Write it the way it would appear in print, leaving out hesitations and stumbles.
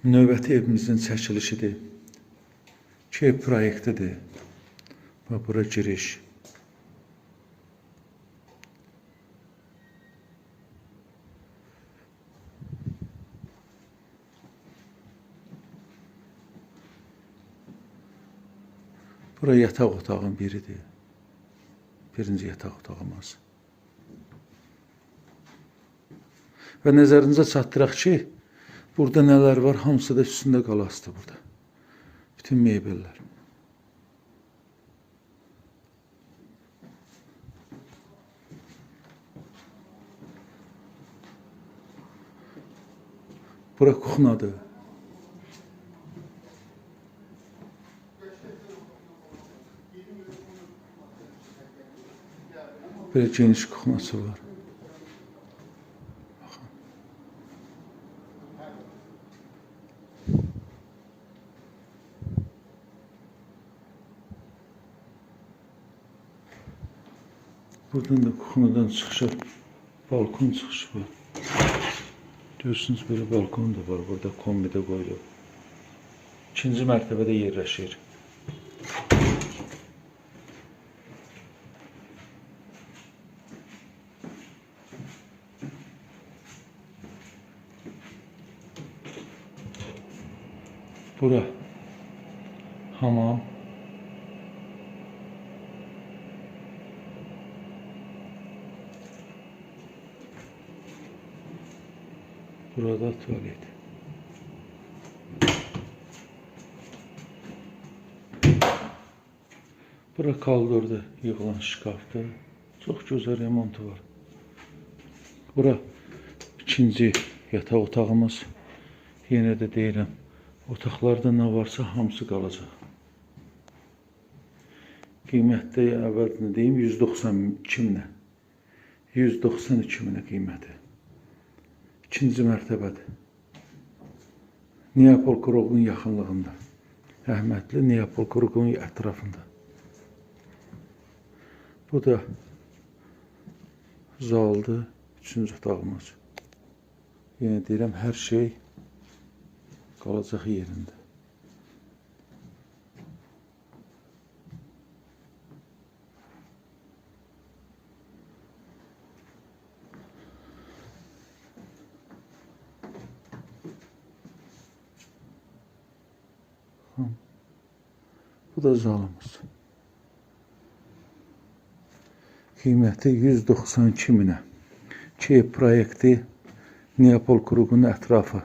Növbəti evimizin çəkilişidir. Ki ev proyektidir. Bax, bura giriş. Bura yataq otağın biridir. Birinci yataq otağımız. Və nəzərinizə çatdıraq ki, burada nələr var, hamısı da üstündə qalasıdır burada. Bütün mebellər. Bura kuxnadır. Belə geniş kuxnası var. Baxın. Buradan da kuxnadan çıxışa balkon çıxışı var. Görürsünüz, belə balkon da var. Burada kombi də qoyulub. İkinci mərtəbədə yerləşir. Bura hamam. Burada tuvalet. Bura kaldırdı, yığılan şkafdır. Çox gözəl remontu var. Bura ikinci yataq otağımız. Yenə də deyirəm, otaqlarda nə varsa hamısı qalacaq. Qiymətdə əvvəlini deyim, 192 minə. 192 minə qiyməti. İkinci mərtəbədir. Neapol Kruqun yaxınlığında. Əhmədli Neapol Kruqun ətrafında. Bu da zaldır, üçüncü otağımız. Yenə deyirəm, hər şey qalacaq yerində. Bu da zalımız. Qiyməti 192 minə. Ki proyekti Neapol Kruqunun ətrafı.